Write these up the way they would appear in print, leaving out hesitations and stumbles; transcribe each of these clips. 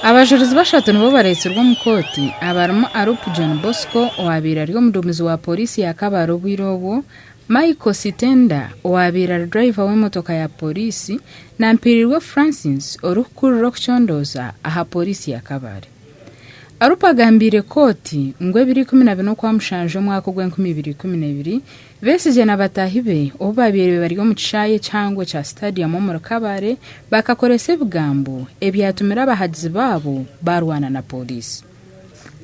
Abajurizi bashatu nibo bareetsirwe omu kooti abarimu Arup John Bosco owabaire ari omuduumizi wa Pooriisi ya Kabale obwire obwo, Michael Sitenda owabaire ari durayiva w'emotoka ya Pooriisi na Mpirirwe Francis orikukurira okucondooza aha Pooriisi ya Kabale. Arup agambiire kooti ngu ebiro 14 Okwamushanju omwaka ogw'enkumi ibiri ikumi n'ebiri, Besigye na bataahi be obu baabaire bari omu kishaayi ekihango ekya Stadium omuri Kabale bakakoresa ebigambo ebyatumire abahagizi baabo baarwana na pooriisi.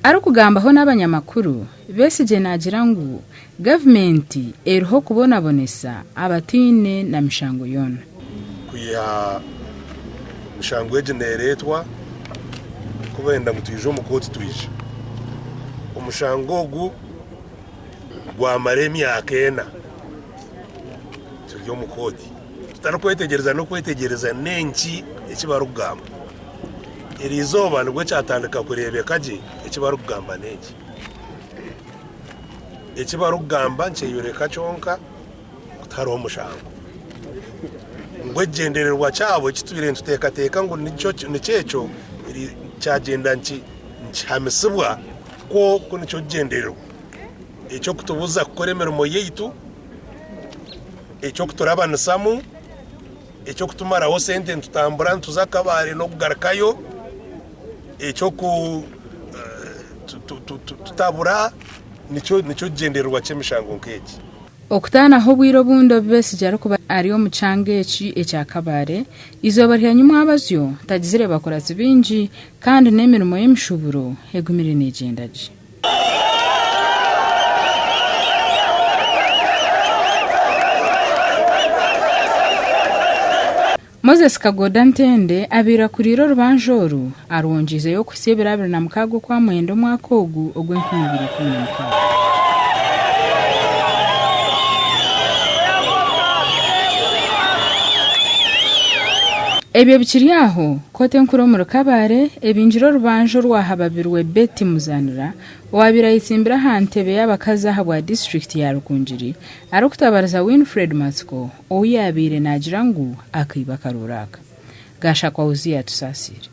Arikugambaho n'abanyamakuru, Besigye naagira ngu gavumenti eriho kubonabonesa abataine na mishango yoona. Kwiha emishango egi neereetwa, ku benda ngu twije omu kooti twije. Omushango ogu gwamara emyaka ena turi omu kooti tutarikwetegyereza n'okwetegyereza n'enki eki barikugamba. Eri izooba nibwo kyatandika kureebeka gye eki barikugamba n'enki. Eki barikugamba nikyeyoreka kyonka ngu tihariho mushango. Ngu ekigyendererwa kyabo eki tubire nituteekateeka ngu nikyo ekyo kyagyenda nikihamisibwa kwo ku nikyo kigyendererwa. Eky'okutubuza kukora emirimo yaitu, eky'okuturabanisamu, eky'okutumaraho sente nitutambura nituza Kabale n'okugarukayo, eky'okututabura nikyo kigyendererwa ky'emishango nk'egi. Okutaanaho obwire obundi obu Besigye arikuba ari omu kyanga eki ekya Kabale, eizooba rya nyimwabazyo tagizire bakuratsi baingi kandi n'emirimo y'emishuuburo egumire neegyenda gye. Moses Kagoda Ntende abaire akuriire orubanja oru arwongyeizeyo okuhitsya ebiro 26 Okwamwenda omwaka ogu ogw'enkumi ibiri ikumi na mukaaga. Ebyo bikiri aho, kooti enkuru omuri Kabale ebingire orubanja orwahababirwe Betty Muzanira owabaire ayetsimbire aha ntebe y'abakazi ahabwa disiturikiti ya Rukungiri arikutabariza Winfred Matsiko ou yaabaire naagira ngu akaiba akaruuru aka. Gashakwa Uzziah Tusasiire.